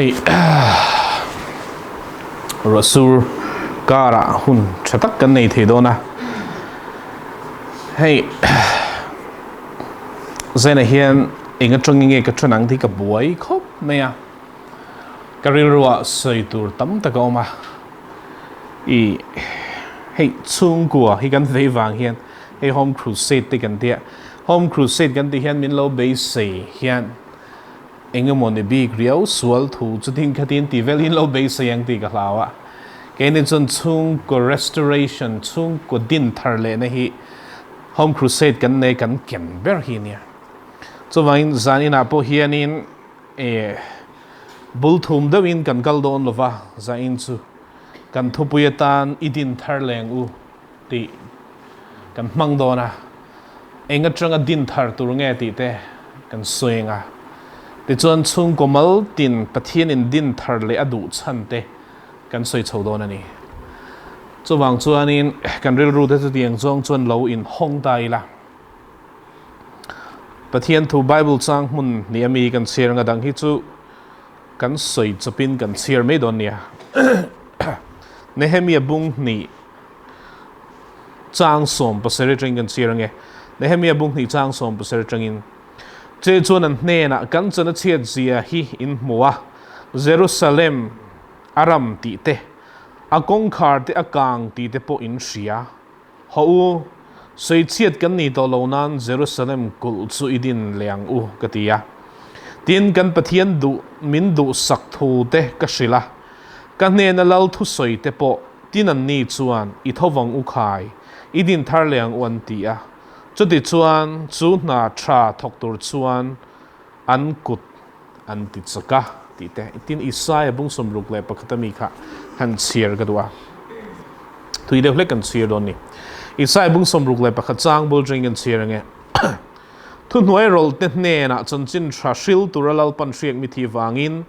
Hei ruahsur karah hun tha tak kan nei thei dawn a. Hei Zaina hian eng atangin nge ka then ang tih ka buai khawp mai a. Ka rilruah sawi tur tam tak a awm a. I hei chhungkua hi kan vei vang hian hei Home Crusade te kan tia. Home Crusade kan tih hian min lo beisei hian Eng emaw ni bik riau sual thu chu ding khatin ti vel in lo beisei ang tih ka hlau a. Keini chuan chhungkaw restoration, chhungkaw din thar lehna hi Home Crusade kan nei kan ken ber hi nia. Chuvangin zan inah pawh hianin eh bul thum deuhin kan kal dawn lova zain chu kan thupui atan i din thar leng u tih kan hmang dawn a, eng atanga din thar tur nge tih te kan sawi ang a. Tichuan chhungkaw mal tin Pathianin din thar leh a duh chhan te kan sawi chho dawn a ni. Chuvang chuanin kan rilru te chutiang zawng chuan lo inhawng ta ila. Pathian thu Bible chang hmun ni ami kan chhiar anga dang hi chu kan sawi chawpin kan chhiar mai dawn nia. Nehemia bung hnih Chang 17 atangin kan chhiar ange. Nehemia bung hnih chang 17 atangin, Che chuan an hnenah kan chana chhiat zia hi in hmu a, Jerusalem a ram tih te, a kawngkhar te a kang tih te pawh in hria. Hawh u, sawi chhiat kan ni tawh lo nan Jerusalem kulh chu i din leh ang u, ka ti a. Tin, kan Pathian duh min duhsak thu te ka hrilh a, ka hnena lal thusawi te pawh Tin anni chuan, I tho vang u khai, i din thar leh ang u an ti a. Chuti chuan chu hna tha thawk tur chuan an kut an ti chak a, tih te. Tin Isaia bung 61 a mi kha han chhiar ka duh a. Tui deuh hlek kan chhiar dawn ni. Isaia bung 61 chang bul tangin kan chhiar ang e. Thuhnuai rawlh te hnenah chanchin tha hril tura Lalpan hriak mi thi vangin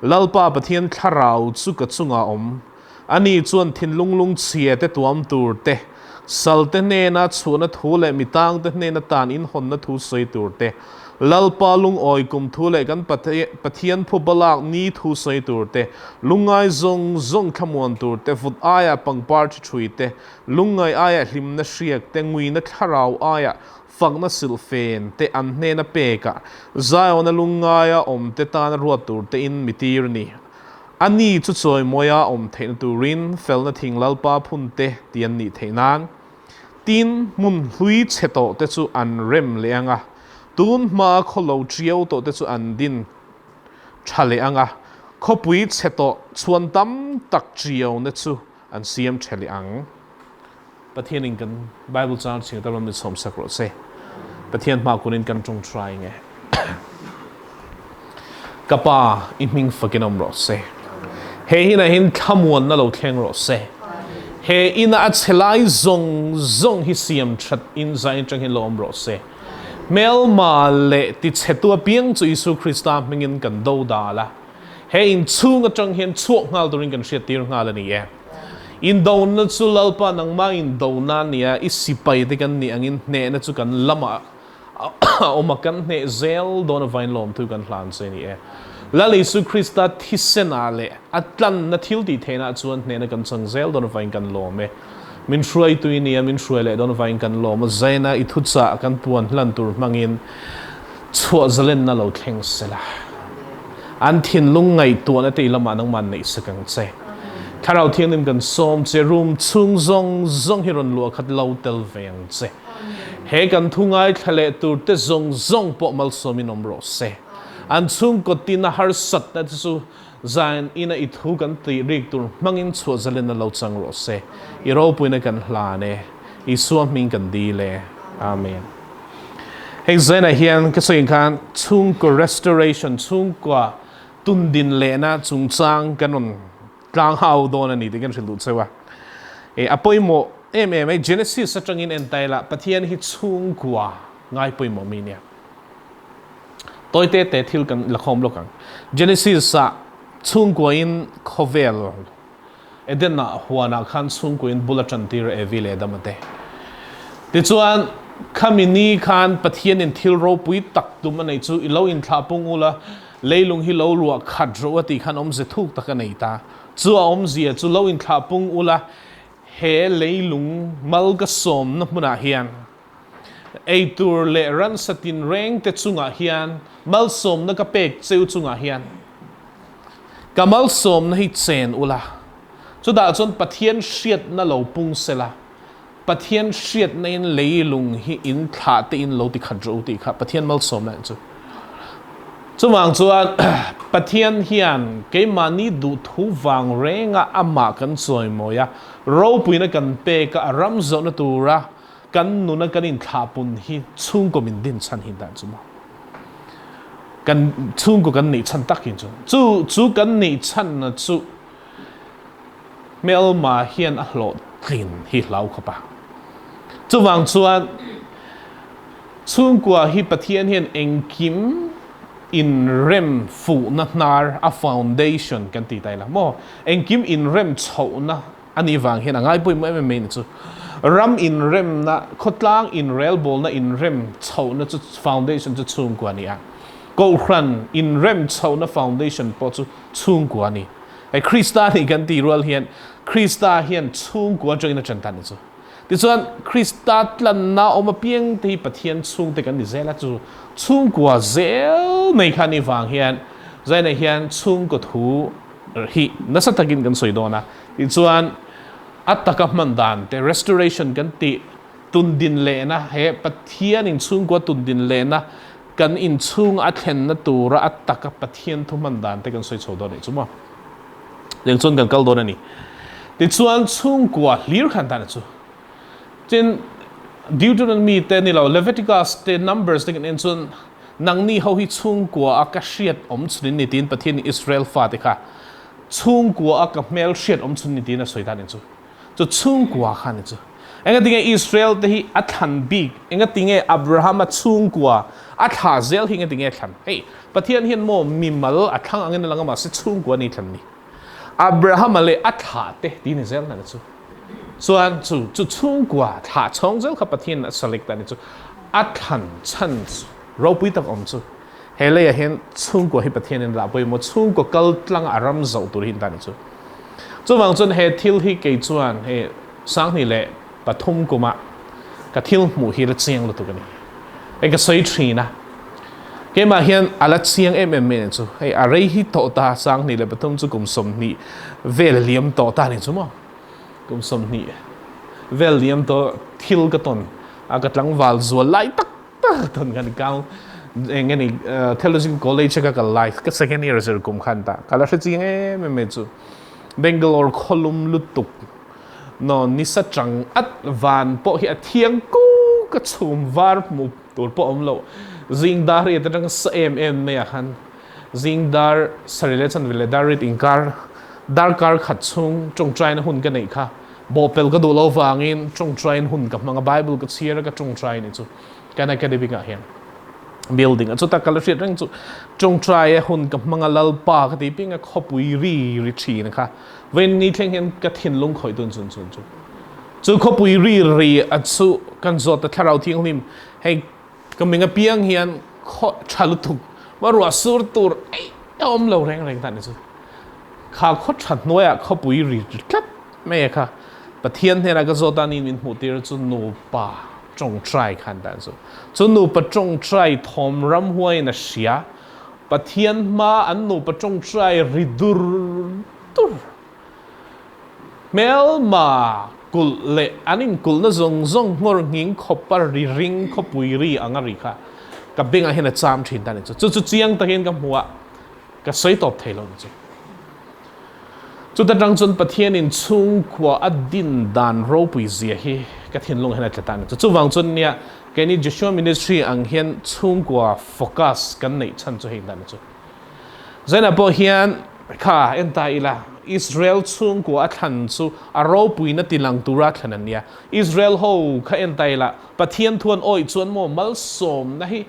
Lalpa Pathian thlarau chu ka chungah awm. Ani chuan thinlung lungchhia te tuam tur te, sal te hnena chhuahna thu leh mitang te hnena tan inhawnna thu sawi tur te, Lalpa lungawi kum thu leh kan Pathian phuba lak ni thu sawi tur te, lungngai zawng zawng thlamuan tur te, vut aiah pangpar thi thui te, lungngai aiah hlimna hriak te, nguina thlarau aiah fakna silhfen te an hnena pekah Zion-a lungngaia awm te tana ruat tur tein mi tir a ni. A ni chu chawimawia awm theihna turin felna thing Lalpa phun te ti an nih theih nan. Tin, hmun hlui chhe tawh te chu an rem leh ang a, tun hmaa khaw lo tiau tawh te chu an din tha leh ang a, khawpui chhe tawh chhuan tam tak tiauna chu an siam tha leh ang. Pathianin kan Bible chang chhing atan rawn min sawmsak rawh se. Pathian hma kunin kan tawngtai nge. Ka pa i hming fakin awm rawh se. He hinah hin thlamuanna lo thleng rawh se. He ina a chhe lai zawng zawng hi siam that in zain atang hin lo awm rawh se. Hmelma leh tichhetu apiang chu Isu Krista hmingin kan do dal a. He inchhung atang hian chhuak nghal turin kan hriattir nghal a ni e. Indona chu Lalpa nangmah indona a ni a, i sipai te kan nih angin hnehna chu kan lamah a awm a, kan hneh zel dawn avain lawmthu kan hlan che a ni e. Lal Isu Krista thisenah leh a tlanna thil tih theihnaah chuan hnehna kan chang zel dawn avain kan lawm e. Min hruaitu i ni a, min hruai leh dawn avain kan lawm a, Zaina i thuchah kan puan hlan tur hmangin chhuah zalenna lo thleng sela. An thinlung ngaihtuahna te i lamah nangmah neih sak ang che. Thlarau Thianghlim kan sawm che, room chhung zawng zawng hi rawn luah khat lo tel ve ang che. He kan thu ngaithla leh tur te zawng zawng pawh malsawmin awm rawh se. An chhungkaw tina harsatna te chu zan ina i thu kan tih rik tur hmangin chhuah zalenna lo chang rawh se. I ropuina kan hlan e. Isua hming kan dil e. Amen. Hei zainah hian ka sawi khan chhungkaw restoration, chhungkua tundin lehna chungchang kan rawn tlang hau dawn a ni tih kan hrilh duh cheu a. E, a pawimawh em em e, Genesis atangin en ta ila Pathian hi chhungkua ngai pawimawh mi nia. Tawi te te thil kan la khawm lawk ang. Genesis ah chhungkua in khawvel Eden ah huan ah khan chhungkua in bul a tan tir a Evi leh Adama te. Tichuan khami ni khan Pathian in thil ropui tak tum a nei chu i lo inthlah pung ula. Leilung hi lo luah khat rawh a tih khan awmze thuk tak a nei ta. Chu a awmzia chu lo inthlah pung ula, he leilung mal ka sawmna hmunah hian eitur leh ransa tinreng te chungah hian malsawmna ka pek cheu chungah hian ka malsawmna hi chen ula, chutah chuan Pathian hriatna lo pung sela, Pathian hriatna in leilung hi in thlah te in lo ti khat rawh u tih kha Pathian malsawmna in chu. Chuvang chuan Pathian hian keimahni duhthu vang renga amah kan chawimawi a, ropuina kan pek a, a ram zawhna tura kan nuna kan inthlahpun hi chhungkaw min din chhan hi dan chu maw? Kan chhungkaw kan neih chhan tak hi chu. Chu chu kan neih chhanna chu hmelma hian a hlawhtlin hi hlau khawp a. Chuvang chuan chhungkua hi Pathian hian engkim inrem fuhna hnar a foundation kan ti ta ila maw? Engkim inrem chhohna a nih vang hian a ngai pawimawh em em mai ni chu. Ram inremna, khawtlang inrelbawlna inrem chhohna chu foundation chu chhungkua a ni a. Kohhran inrem chhohna foundation pawh chu chhungkua a ni. Hei Krista nih kan tih rual hian Krista hian chhungkua atangin a ṭan ta ni chu. Tichuan Krista tlanna awm apiang te hi Pathian chhungte kan ni zel a, chu chhungkua zel mai kha ni vang hian zainah hian chhungkaw thu hi nasa takin kan sawi dawn a. Tichuan, a taka hman dan te, restoration kan tih tundin lehna, he Pathian inchhungkua tundin lehna kan inchhung a thlenna tura a taka Pathian thu hman dan te kan sawi chho dawn anih chu maw? Tiang chuan kan kal dawn a ni. Tichuan, chhungkua hlir khan tan chu. Tin, Deuteronomy te ni lo, Leviticus te, Numbers te kan en chuan nangni ho hi chhungkua a ka hriat awm chhun in ni tiin Pathian in Israel fate kha Chhungkua a ka hmel hriat awm chhun ni tiin a sawi ta nih chu. Chu chhungkua kha ni chu. Engatinge Israel te hi a thlan bik? Engatinge Abraham a chhungkua a thlah zel hi engatinge a thlan? Hei, Pathian hian maw mimal a thlang angin a lang a mahse chhungkua ni thlan ni. Abraham-a leh a thlah te ti ni zel na ni chu. Chuan chu chu chhungkua thlah chhawng zel kha Pathian a select ta ni chu. A thlan chhan chu ropui tak awm chu. He leiah hian chhungkua hi Pathianin lah pawimawh chhungkaw kal tlang a ram zoh tur hi an ta ni chu. Chuvang chuan he thil hi kei chuan hei 2003 kumah ka thil hmuh hi la chiang lutuk a ni. Hei ka sawi thin a, keimah hian a la chiang em em mai a ni chu. Hei a rei hi tawh ta 2003 chu kum 20 vel a liam tawh ta a ni chu maw. Kum 20 vel liam tawh thil ka tawn a ka tlangval zual lai tak tak tawn kan kal eng nge ni theological college ka kal lai ka second year zir kum khan ta ka la hre chiang em em mai chu Bangalore khawlum lutuk no nisa chang at van pawh hi a thiang ku ka chhum var hmu tur pawh awm lo zing dar riat atang sa em em mai ah khan zing dar sarih leh chanve leh dar riat inkar darkar khat chhung tawngtaina hun ka neih kha Bawhpelh ka duh lo vangin tawngtain hun ka hmang a, Bible ka chhiar a, ka tawngtai ni chu kan academic ah hian building a chuta ka la hriat reng chu tawngtai a hun ka hmang a, Lalpa ka tih ping a khawpui ri ri thin kha vawiin ni thleng hian ka thinlung khawih tun chun chun chu chu khawpui ri ri a chu kan zawt a thlarau thianghlim hei ka ming apiang hian khaw tha lutuk ma ruah sur tur ei a awm lo reng reng ta ni chu kha khaw tha hnuaiah khawpui ri tlat Mai a kha Pathian hnenah ka zawt a ni min hmuh tir chu nupa tawngtai khan dan chu chu nupa tawngtai thawm ramhuai in a hria Pathian hma an nupa tawngtai ri dur dur hmelma kulh leh an in kulhna zawng zawng nghawr nghing khawpa ri ring khawpui ri ang a ri kha ka bengah hian a cham thin ta ni chu chu chu chiang takin ka hmu a ka sawi tawp thei lo ni chu. Chuta tang chuan Pathianin chhungkua a din dan ropui zia hi ka thinlung hian a tla ta a ni. Chu chuvang chuan nia keini Joshua Ministry ang hian chhungkua focus kan neih chhan chu hei dan chu. Zainah pawh hian kha en ta ila Israel chhungkua a thlan chu a ropuina tilang tura thlan an nia. Israel ho kha en ta ila Pathian thuan awih chuan maw malsawmna hi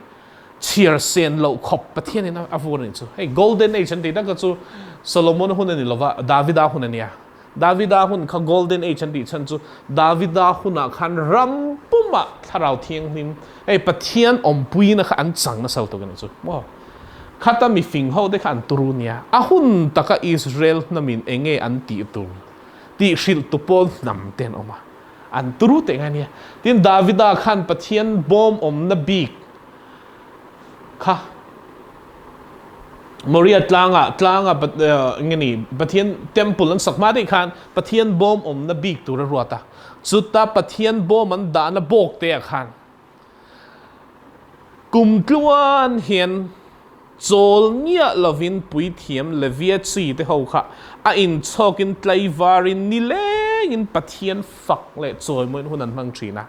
chhiar sen loh khawp Pathian in a vur anih chu. Hei golden age an tih tak kha chu Solomon hun a ni lova, Davida hun a nia. Davida hun kha golden age an tih chhan chu Davida hunah khan ram pumah thlarau thianghlim hei Pathian awmpuina kha an chang nasa lutuk anih chu. Maw? Khata mi fing ho te kha an turu nia. A hun taka Israel hnamin enge an tih tur tih hrilh tu pawl hnam te an awm a. An turu teh ngai nia. Tin, Davida khan Pathian bawm awmna bik kha Moria tlanga tlanga nge ni Pathian temple an sak hma daih khan Pathian bawm awmna bik tur a ruat a. Chuta Pathian bawm an dahna bawk te ah khan Kum tluan hian chawl ngiah lovin puithiam Levia chi te ho kha a inchhawkin tlaivarin nilengin Pathian fak leh chawimawiin hun an hmang thin a.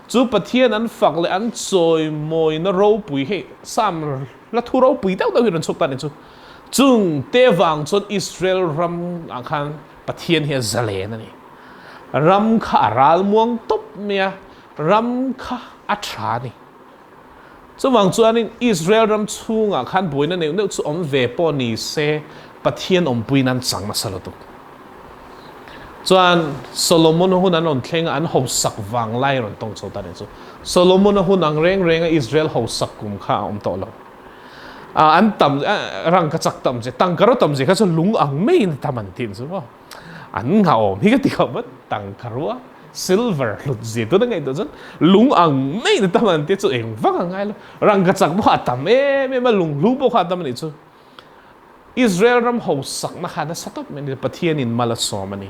Chu Pathian an fak leh an chawimawina ropui hei Psalm hla thu ropui deuh deuh hi rawn chhuk ta a ni chu. Chung te vang chuan Israel ram ah khan Pathian hi a zalen a ni. Ram kha a ral muang tawp mai a. Ram kha a tha a ni. Chuvang chuanin Israel ram chhungah khan buaina neuh neuh chu awm ve pawh ni se, Pathian awmpuiin an chang nasa lutuk. Chuan Solomon hun an rawn thleng a, an hosak vang lai a rawn tawng chho ta nih chu. Solomon hun ang reng renga Israel hosak kum kha a awm tawh lo. An tam, rangka chak tam che, tangka ro tam che kha chu lung ang maiin a tam an ti chu maw. An ngahawm hi ka ti khawp a, tangka rua silver hlut zia tuna ngaihtuah chuan lung ang mai na tam an tia chu eng vak a ngai lo. Rangka chak pawh a tam em em a, lunghlu pawh kha a tam a nih chu. Israel ram hausakna kha nasa tawp mai a ni, Pathianin mal a sawm a ni.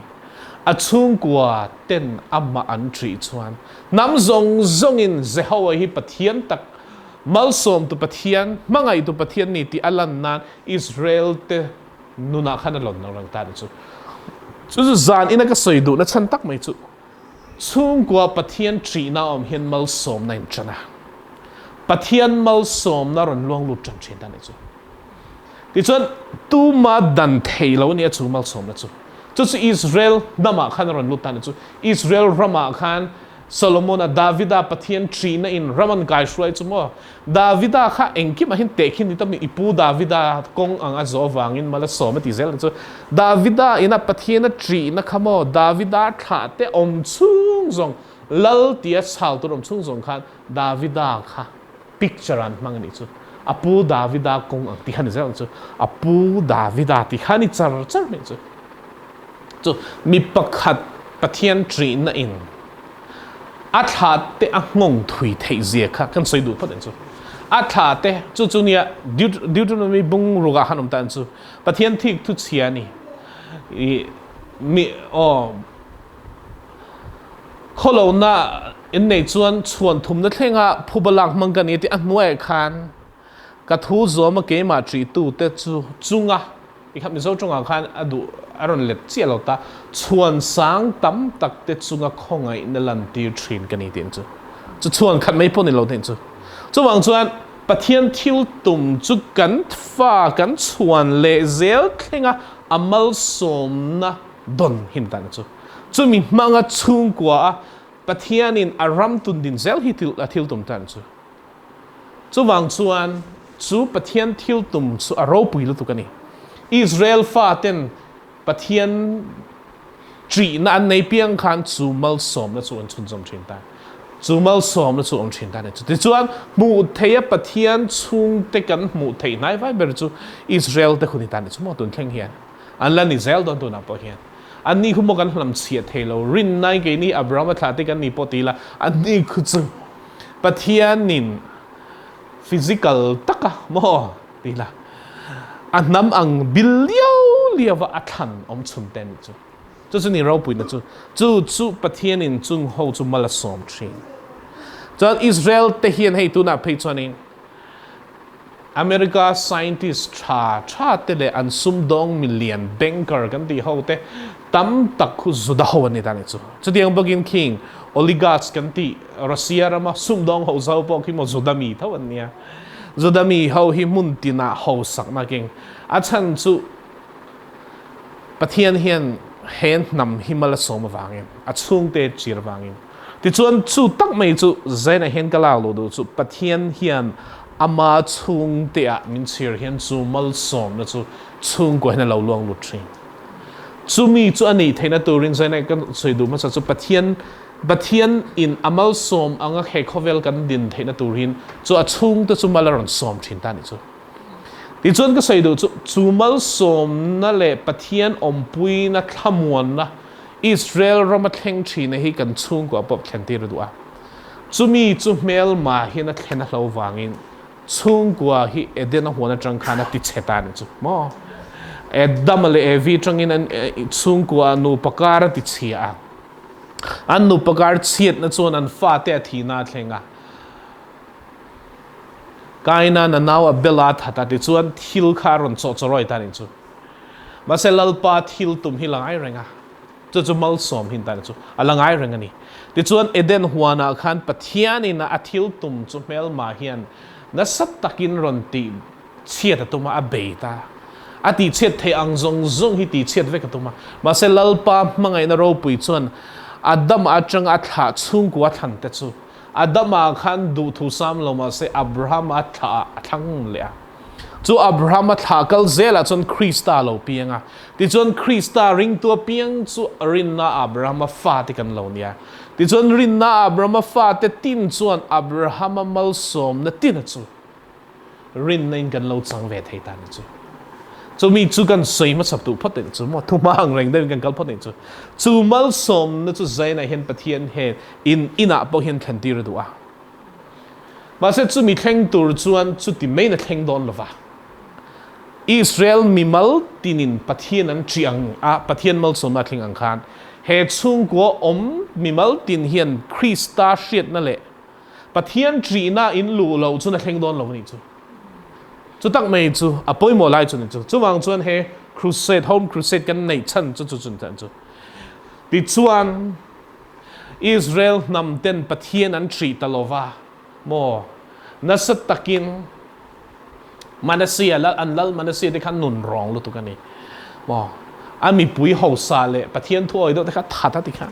A chhungkua ten amah an ṭih chuan hnam zawng zawngin Jehovah hi Pathian tak, malsawmtu Pathian, hmangaihtu Pathian ni tih a lan nan Israel te nunah khan a lawn lo reng ta ni chu. Chu chu zan ina ka sawi duhna chhan tak mai chu chhungkua Pathian ṭihna awm hian malsawmna in ṭan a. Pathian malsawmna rawn luang lut ṭan ṭhin ta ni chu. Tichuan tuma dan thei lo ania chu malsawmna chu. Chu chu Israel hnamah khan a rawn lut ta ni chu. Israel ramah khan Solomon-a Davida Pathian ṭihna in ram an kai hruai chu maw? Davida kha engkim ah hian tehkhin ni tam i pu Davida kawng ang a zawh avangin mal a sawm a ti zel ang chu. Davida ina Pathian a ṭihna kha maw Davida thlah te awm chhung zawng lal tia chhal tur awm chhung zawng khan Davida kha picture an hmang a nih chu. A pu Davida kawng ang ti kha ni zel ang chu. A pu Davida ti kha ni char char mai chu. Chu mi pakhat Pathian ṭihna in a thla te a nghawng thui theih zia kha kan sawi duh phawt ang chu. A thla te chu chu nia Deuteronomy bung ruk ah khan awm ta ang chu. Pathian thik thu chhia a ni. I mi aw khawlohna in nei chuan chhuan thumna thlenga phuba lak hmang ka ni a ti a hnuaiah khan ka thu zawma keimah ṭihtute chu chunga Ti kha Mizo tawngah khan a duh a rawn let chiah lo ta, chhuan sang tam tak te chunga khawngaihna lantir thin ka ni tih chu. Chu chhuan khat mai pawh ni lo tih chu. Chuvang chuan Pathian thil tum chu kan fa kan chhuan leh zel thlenga a malsawmna dawn hi ni ta ni chu. Chumi hmanga chhungkua a Pathianin a ram tun din zel hi a thil tum ta ni chu. Chuvang chuan chu Pathian thil tum chu a ropui lutuk a ni. Israel faten Pathian ṭihna an nei piang khan chu malsawmna chu an chhunzawm ṭhin ta. Chu malsawmna chu a awm ṭhin ta a ni. Chutichuan hmuh theia Pathian chhungte kan hmuh theih hnai vai ber chu Israel te hun hi ta a ni chu maw tun thleng hian. An la ni zel dawn tunah pawh hian. Anni khu maw kan hlamchhiah thei lo. Rinnain keini Abrahama thlah te kan ni pawh ti ila anni khu chu Pathianin physical taka maw ti ila a hnam ang bil liau liau a a thlan awm chhun te anih chu. Chu chu ni ropuina chu. Chu chu Pathianin chung ho chu mal a sawm thin. Chuan Israel te hian hei tunah phei chuanin America scientist tha tha te leh an sumdawng milian banker kan tih ho te tam tak khu Juda ho an ni ta nih chu. Chutiang bawkin khing oligarchs kan tih Russia rama sumdawng ho zo pawh khi maw Juda mi tho an nia. Juda mi ho hi hmun tinah hosakna keng a chhan chu Pathian hian he hnam hi mal a sawm avangin a chhungte chir avangin Tichuan chu tak mai chu Zaina hian ka lak luh duh chu Pathian hian ama chhungte ah min chhir hian chu malsawmna chu chhungkua hian a lo luang lut thin. Chumi chu a nih theihna turin Zaina ka sawi duh hmasa chu Pathian Pathian in a malsawm anga he khawvel kan din theihna tur hin chu a chhungte chu mal a rawn sawm thin ta nih chu. Tichuan ka sawi duh chu, chu malsawmna leh Pathian awmpuina thlamuanna Israel rama thleng thina hi kan chhungkua pawh thlentir a duh a. Chumi chu hmelma hian a thlen a hlo vangin chhungkua hi Edena huan atang khan a ti chhe ta a ni chu maw? Adama leh Evi atangin an chhungkua nupa kar a ti chhia a. An nupa kar chhiatna chuan an fate a thihna a thleng a. Kaina'n a nau Abela a that a, tichuan thil kha a rawn chawh chawrawi ta a nih chu. Mahse Lalpa thil tum hi la ngai reng a, chu chu malsawm hin ta a nih chu, a la ngai reng a ni. Tichuan Eden huanah khan Pathianin a thil tum chu hmelma hian nasa takin rawn tih chhiat a tum a, a bei ta. A tihchhiat theih ang zawng zawng hi tihchhiat vek a tum a. Mahse Lalpa hmangaihna ropui chuan Adama atanga a thlah chhungkua thlan te chu Adama khan duhthu sam lo mahse Abrahama thlah ah a thlang leh a. Chu Abrahama thlah kal zelah chuan Krista a lo piang a. Tichuan Krista ringtu apiang chu rinna Abrahama fate kan lo nia. Tichuan rinna Abrahama fate tin chuan Abrahama malsawmna tina chu rinna in kan lo chang ve thei ta ni chu. Chumi chu kan sawi hmasa duh phawt eng chu maw thu hma ang reng deuhin kan kal phawt eng chu. Chu malsawmna chu Zainah hian Pathian he in inah pawh hian thlen tir a duh a. Mahse chumi thleng tur chuan chuti maiin a thleng dawn lova. Israel mimal tinin Pathian an ṭih ang a, Pathian malsawmna a thleng ang khan he chhungkua awm mimal tin hian Krista hriatna leh Pathian ṭihna in luh loh chuan a thleng dawn lo a nih chu. Chu tak mai chu a pawimawh lai chu ni chu. Chuvang chuan he crusade, home crusade kan neih chhan chu chu chun chu. Tichuan Israel hnam ten Pathian an ṭih ta lova maw nasa takin Manasseh lal an lal Manasseh te kha nun rawng lutuk a ni maw a mipui hausa leh Pathian thu awi deuh te kha that a ti kha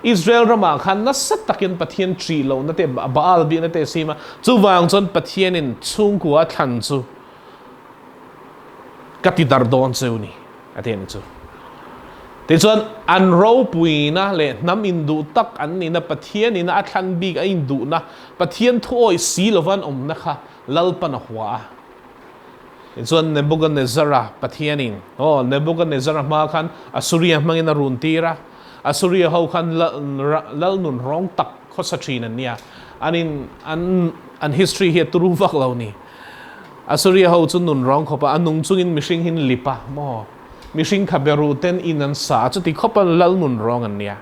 Israel ramah khan nasa takin Pathian ṭih lohna te Baal biakna te a sim a chuvang chuan Pathianin chhungkua a thlan chu ka ti darh dawn cheu ni a ti a ni chu tichuan an ropuina leh hnam induh tak an nihna Pathianin a thlan bik a induhna Pathian thu awi si lova an awmna kha Lalpan a hua a. Tichuan Nebuchadnezzar-a Pathianin, aw, Nebuchadnezzar-a hma khan Assuria hmangin a run tir a. Assuria ho khan lal nun rawng tak khawsa thin an nia. An in, an, an history hi a turu vak lo ni. Assuria ho chu nun rawng khawp a, a nung chungin mihring hin lip a, maw? Mihring kha beru ten in an sa a, chuti khawpa lal nun rawng an nia.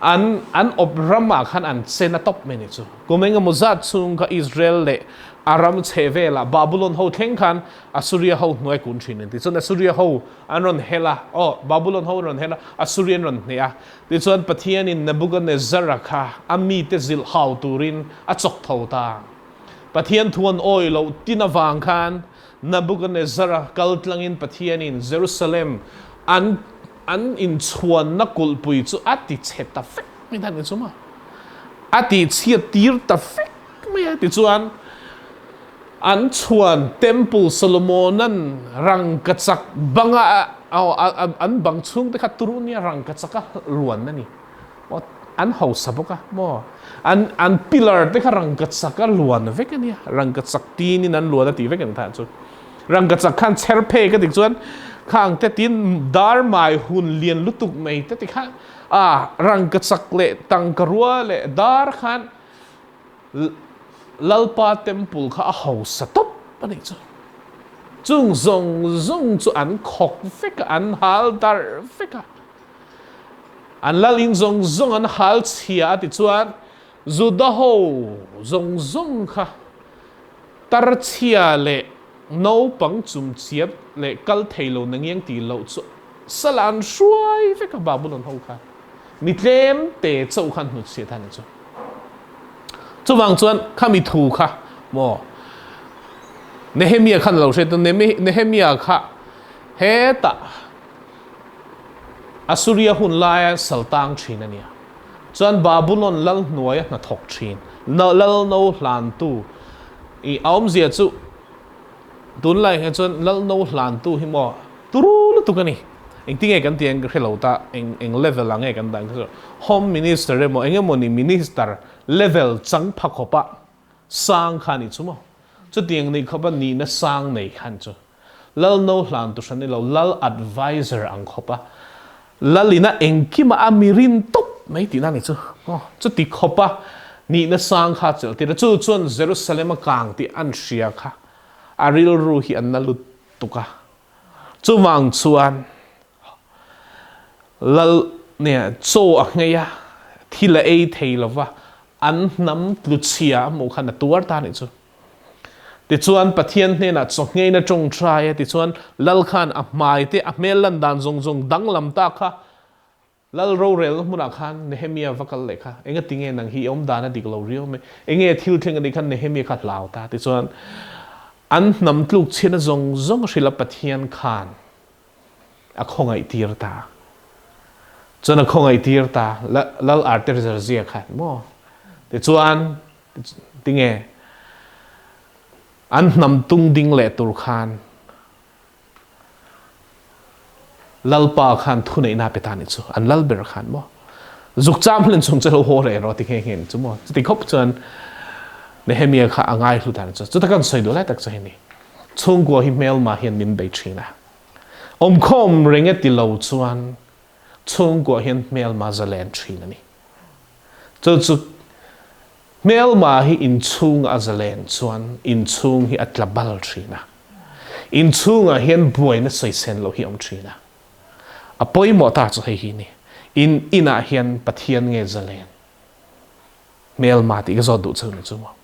An, an awp ramah khan an chen a tawp mai ni chu. Kum engemaw zat chhung kha Israel leh a ram chhe velah Babulon ho thleng khan Assuria ho hnuai kun thin an ti. Chuan Assuria ho an rawn hel a, aw, Babulon ho an rawn hel a, Assuria an rawn hneh a. Tichuan Pathianin Nebuchadnezzar-a kha a mite zilh hau turin a chawk tho ta. Pathian thu an awi loh tin avang khan Nebuchadnezzar-a kal tlangin Pathianin Jerusalem an an inchhuanna kulhpui chu a ti chhe ta vek mai dan chu maw? A ti chhiat tir ta vek mai a, tichuan an chhuan Temple Solomonan rangkachak banga an bang chhung te kha turu nia rangkachaka luan a ni maw an hausa bawk a maw an an pillar te kha rangkachaka luan vek a nia rangkachak tinin an luan a tih vek ang tah chu. Rangkachak khan chher phei ka ti chuan khang te tin dar mai hun lian lutuk mai te ti kha a rangkachak leh tangka rua leh dar khan Lalpa temple kha a hausa tawp a nih chu. Chung zawng zawng chu an khawk vek a, an hal darh vek a. An lal in zawng zawng an hal chhia a ti chuan Juda ho zawng zawng kha Tarchhia leh naupang chumchiap leh kal thei lo na ngiang tih loh chu sala an hruai vek a Babulon ho kha mi tlem te chauh khan hnutchhiat a ni chu. Chuvang chuan khami thu kha maw Nehemia khan lo hriat a Nehemia kha hetah Assuria hun laia saltang thin a nia. Chuan Babulon lal hnuaia hnathawk thin, lal no hlantu i awmzia chu tunlai hian chuan lal no hlantu hi maw turu lutuk a ni. Engtinge kan tih ang ka hre lo ta, eng eng level ah nge kan dah ang ka hre lo. Home Minister emaw eng emawni Minister level chang pha khawpa sang kha a ni chu maw. Chutiang nih khawpa nihna sang nei khan chu Lal no hlan tu hran ni lo, Lal adviser ang khawpa Lal ina engkima a mi rin tawp mai tihna ni chu. Aw, chuti khawpa nihna sang kha chelh tir a, chu chuan Jerusalem a kang tih an hria kha a rilru hi an na lut tuk a. Chuvang chuan Lal nia chaw a nghei a, thil a ei thei lova, an hnam tluchhia a hmuh khan a tuar ta nih chu. Tichuan Pathian hnenah chaw nghein a tawngtai a, tichuan Lal khan a hmai te, a hmel lan dan zawng zawng danglam ta kha Lal rorelna hmunah khan Nehemia va kal leh kha, Engati nge nang hi i awm dan a dik lo riau mai? Enge thil thleng a nih khan Nehemia kha hlau ta? Tichuan an hnam tluk chhiatna zawng zawng a hrilh a, Pathian khan a khawngaih tir ta. Chuan a khawngaih tir ta, Lal Arterzerxia khan maw? Tichuan Tinge an hnam tung ding leh tur khan Lalpa khan thuneihna pe ta nih chu, an lal ber khan maw? Zuk cham hlen chung che lo haw reh rawh ti nghe nghe nih chu maw? Chuti khawp chuan Nehemia kha a ngai hlu ta nih chu. Chuta kan sawi duh lai tak chu hei ni. Chhungkua hi hmelma hian min bei thin a. Awmkhawm reng e ti lo chuan chhungkua hian hmelma zalen thin a ni. Chu chu hmelma hi inchhung a zalen chuan inchhung hi a tla bal thin a. Inchhungah hian buaina sawisên loh hi a awm thin a. A pawimawh ta chu hei hi ni. In inah hian Pathian nge zalen? Hmelma tih ka zawt duh cheu ni chu maw?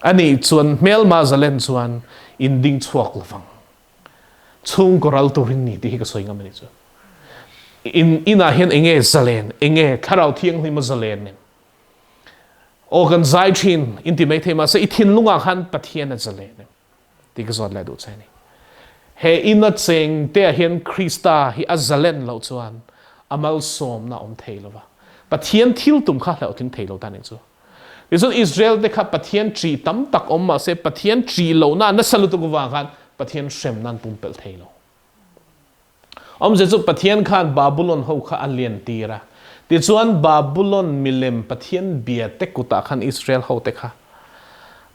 Anih chuan hmelma zalen chuan in ding chhuak lovang. Chhungkaw ral turin ni tih hi ka sawi ngam a ni chu. In inah hian enge zalen, enge thlarau thianghlim a zalen nen. Aw kan zai thin in ti mai thei mahse i thinlungah khan Pathian a zalen em tih ka zawt leh duh che a ni. He ina cheng te ah hian Krista hi a zalen loh chuan a malsawmna a awm thei lova. Pathian thil tum kha hlauhtling thei lo ta nih chu. Tichuan Israel te kha Pathian ṭih tam tak awm mahse Pathian ṭih lohna nasa lutuk avang khan Pathian hremna an pumpelh thei lo. Awmzia chu Pathian khan Babulon ho kha a lian tir a, tichuan Babulon milem Pathian bia te kutah khan Israel ho te kha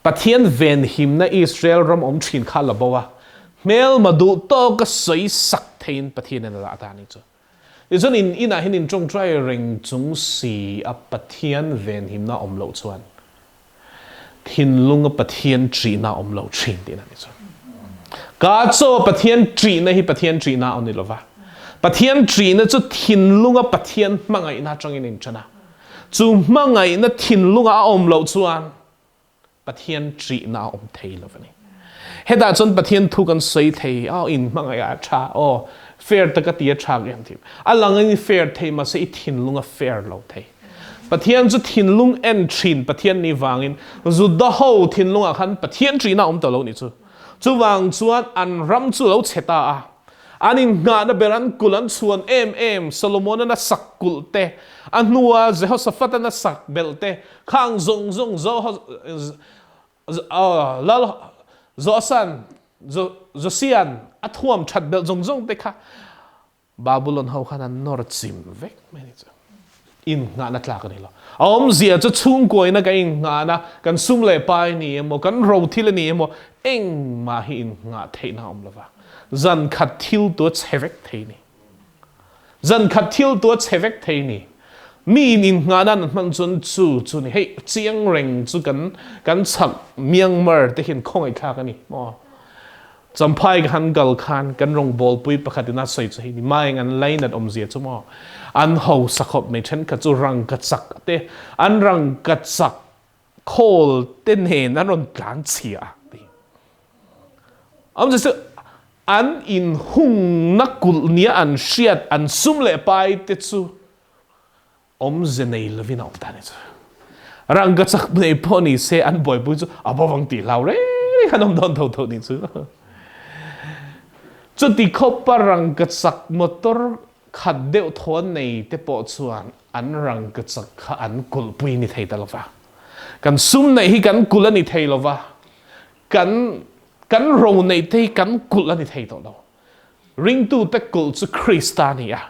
Pathian venhimna Israel ram awm ṭhin kha a la bo a, hmelma duh tawka sawi sak theiin Pathianin a dah ta a nih chu. Tichuan in inah hian in tawngtai reng chung si a Pathian venhimna awm loh chuan thinlunga Pathian ṭihna awm lo ṭhin tihna a ni chuan. Ka chaw a Pathian ṭihna hi Pathian ṭihna a ni lova. Pathian ṭihna chu thinlunga Pathian hmangaihna aṭangin a inṭan a. Chu hmangaihna thinlunga a awm loh chuan Pathian ṭihna a awm thei lo a ni. Hetah chuan Pathian thu kan sawi thei, aw in hmangaih ah a ṭha, aw fair taka ti a ṭha em tih. A lang in i fair thei mahse i thinlung a fair lo thei. Pathian chu thinlung en ṭhin Pathian nih vangin Juda ho thinlung ah khan Pathian ṭihna a awm ta lo nih chu. Chuvang chuan an ram chu lo chhe ta a. An inngahna ber an kulh an chhuan em em, Solomon-an a sak kulh te, a hnua Jehoshaphat-an a sak belh te, khang zawng zawng Lal Joasan, Josian a thuam that belh zawng zawng te kha Babylon ho khan an nawr chim vek mai a ni chu. Innghahna tlak a ni lo. A awmzia chu chhungkuaina kan innghahna, kan sum leh pai ni emaw, kan ro thil a ni emaw, engmah hi innghah theihna a awm lo va. Zan khat thil tu a chhe vek thei ni. Zan khat thil tu a chhe vek thei ni. Mi in innghahna an hman chuan chu chu ni. Hei chiang reng chu kan kan chhak Myanmar te hian khawngaihthlak a ni maw? Champhai ka han kal khan kan rawngbawlpui pakhat in a sawi chu hei ni maeng an lainat awmzia chu maw an hausa khawp mai thenkhat chu rangkachak te an rangkachak khawl te nen an rawn tlan chhia a ti awmzia chu an inhungna kulh nia an hriat an sum leh pai te chu Awmze nei lovin a awm ta a ni chu. Rangka chak nei pawh ni se an buaipui chu a bo vang tih hlau reng reng an awm dawn tho tho ni chu. Chuti khawpa rangka chak motor khat deuh thaw nei te pawh chuan an rangka chak kha an kulhpui ni thei ta lova. Kan sum neih hi kan kulh a ni thei lova, kan kan ro neih te hi kan kulh a ni thei tawh lo. Ringtute kulh chu Krista a ni a,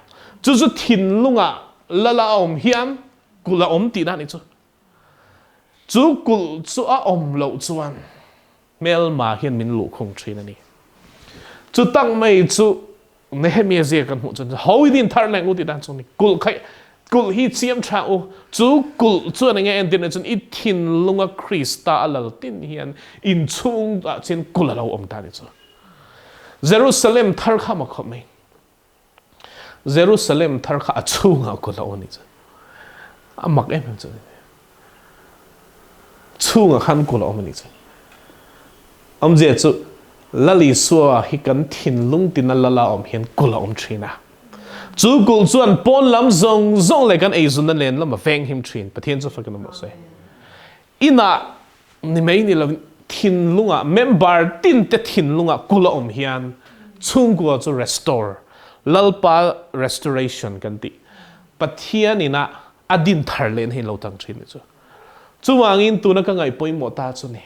chu chu thinlungah lal a awm hian kulh a awm tihna a nih chu. Chu kulh chu a awm loh chuan Hmelma hian min luhkhung thin a ni. Chu tak mai chu Nehemia zia kan hmuh chuan hawidin thar leng u ti dan chu ni. Kulh kha kulh hi chiam tha u. Chu kulh chuan enge entir nei chuan i thinlunga Krista a lal tin hian in chhung ah chuan kulh a lo awm ta ni chu. Jerusalem thar kha maw khawp mai. Jerusalem thar kha a chhungah kulh a awm a ni chu. A mak em em chu a ni. Chhungah khan kulh a awm a ni chu. Awmzia chu Lal Isua hi kan thinlung tina lala awm hian kulh a awm thin a. Chu kulh chuan pawn lam zawng zawng leh kan eizunna nen lam a venghim thin. Pathian chu fakin awm rawh se. Inah ni mai ni lovin thinlungah member tin te thinlungah kulh a awm hian chhungkua chu restore, Lalpa restoration kan tih, Pathian inah a din thar lehna hi lo tang thin ni chu. Chuvangin tuna ka ngaih pawimawh ta chu ni,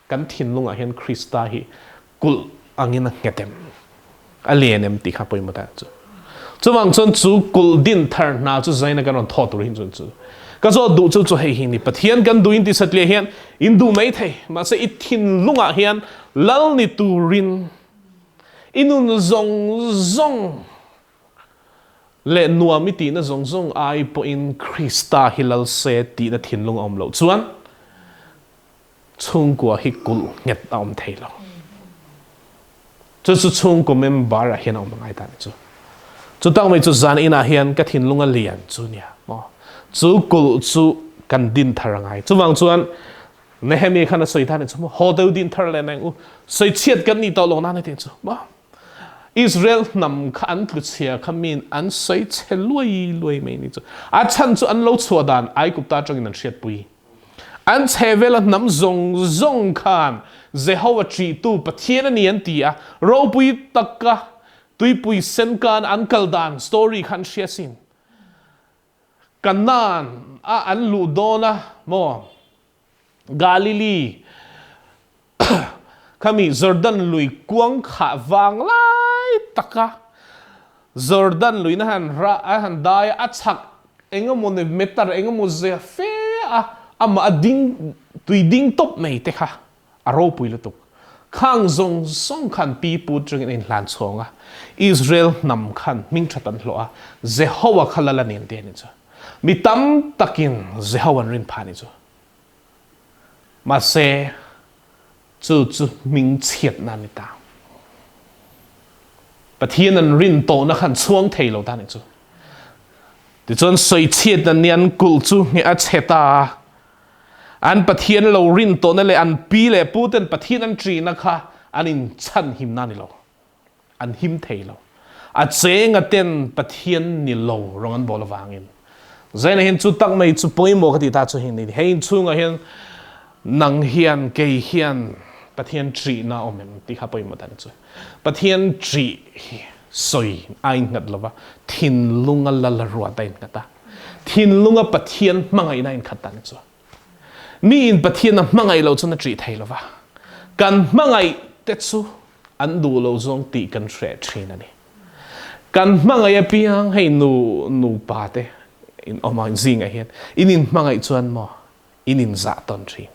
kan thinlungah hian Krista hi kulh angin a nghet em, a lian em tih kha pawimawh ta chu. Chuvang chuan chu kulh din thar hna chu zaina kan rawn thaw tur hin chuan chu ka zawt duh chu chu hei hi ni Pathian kan duh in ti satliah hian in duh mai thei mahse i thinlungah hian lal ni turin i nun zawng zawng leh nuam i tihna zawng zawng ai pawhin Krista hi lal se tihna thinlung a awm loh chuan chhungkua hi kulh nghet a awm thei lo. Chu chu chhungkaw member ah hian a awm a ngai ta ni chu. Chu tak mai chu zan inah hian ka thinlung a lian chu nia maw. Chu kulh chu kan din thar a ngai. Chuvang chuan Nehemia khan a sawi ta ni chu maw. Haw deuh din thar len ang u. Sawi chhiat kan nih tawh lo nan heti chu maw. Israel hnam kha an tlu chhia kha min an sawi chhe luai luai mai ni chu. A chhan chu an lo chhuah dan Aigupta atangin an hriatpui. An chhehvela hnam zawng zawng khan Jehovah ṭihtu Pathian a ni an ti a, ropui taka tuipui sen kan an kal dan story kha an hria asin. Kanaan a an luh dawn a maw? Galilee khami Jordan lui kuang khah vang lai taka Jordan luina han ra a han dai a chhak engemaw ni meter engemaw zia fe a amah a ding tui ding tawp mai te kha a ropui lutuk. Khang zawng zawng khan pi pu atangin a inhlan chhawng a, Israel hnam khan hming that an hlawh a, Jehoa kha lal a nen te a ni chu. Mi tam takin Jehoa an rin phah a ni chu. Mahse, chu chu hming chhiatna a ni ta. Pathian an rin tawhna khan chhuang thei lo ta a ni chu. Tichuan sawichhiatna ni an kulh chu ngheh a chhe ta a. An Pathian lo rin tawhna leh an pi leh pu ten Pathian an ṭihna kha an inchhan himna a ni lo. An him thei lo. A chenga ten Pathian ni lo rawng an bawl avangin. Zaina hian chu tak mai chu pawimawh ka tih ta chu hei ni. Hei inchhungah hian nang hian kei hian Pathian ṭihna a awm em tih kha pawimawh ta ni chu. Pathian ṭih hi sawi a innghat lo va, thinlunga lal a ruat a innghat a. Thinlunga Pathian hmangaihna a inkhat ta ni chu. Miin Pathian a hmangaih loh chuan a ṭih thei lo va, kan hmangaih te chu an duh lo zawng tih kan hreh ṭhin a ni. Kan hmangaih apiang hei nu nupa te in awm a zingah hian in inhmangaih chuan maw in inzah tawn ṭhin.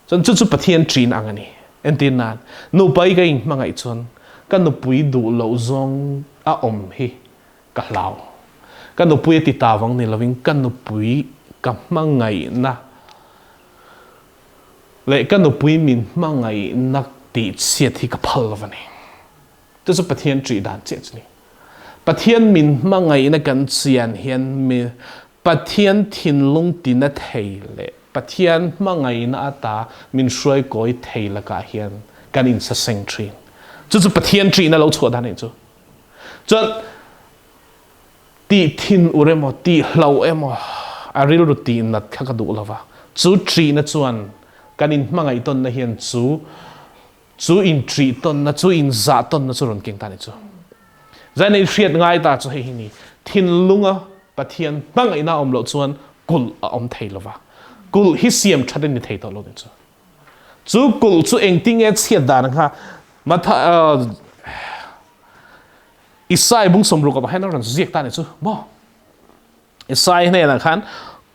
Chuan chu chu Pathian ṭin ang a ni. Entir nan, nupa i ka inhmangaih chuan ka nupui duh loh zawng a awm hi ka hlau. Ka nupui a ti ta vang ni lovin ka nupui ka hmangaihna leh ka nupui min hmangaihna tih chhiat hi ka phal lo a ni. Chu chu Pathian ṭih dan chiah chu ni. Pathian min hmangaihna kan chian hian mi Pathian thinlung tina thei leh Pathian hmangaihna ata min hruai kawi thei lakah hian kan insaseng ṭhin. Chu chu Pathian ṭihna lo chhuah dan a nih chu. Chuan tih thin ur emaw, tih hlauh emaw, a rilru tih nat kha ka duh lo va. Chu ṭihna chuan kan inhmangaih tawnna hian chu chu inṭih tawnna, chu inzah tawnna chu rawn keng ta a ni chu. Zaina i hriat ngai ta chu hei hi ni, thinlunga Pathian hmangaihna a awm loh chuan kulh a awm thei lo va. Kulh hi siam ṭhat a ni thei tawh lo ni chu. Chu kulh chu engtinge chhiat dan kha Matha Isai bung sawmruk ah hian a rawn ziak ta a ni chu maw? Isai hnenah khan.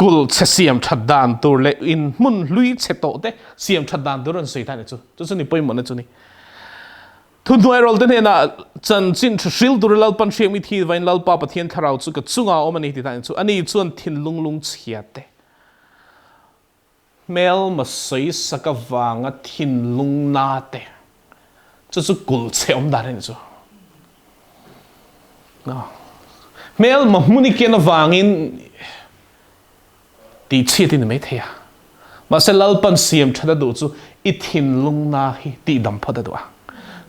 Kulh chhe siam that dan tur leh in hmun hlui chhe tawh te siam that dan tur an sawi ta ni chu. Chu chu ni pawimawhna chu ni. Thuhnuai te hnenah chanchin tha hril tur Lalpan hriak mi thi vain Lalpa Pathian thlarau chu ka chungah a awm a ni ti ta ni chu. Ani chuan thinlung lungchhia te hmelma sawisak avanga thinlung na te chu chu kulh chhe awm dan a ni chu. Hmelma hmun i ken avangin tih chhiat i ni mai thei a. Mahse Lalpan siam that a duh chu i thinlung na hi tih dam phawt a duh a.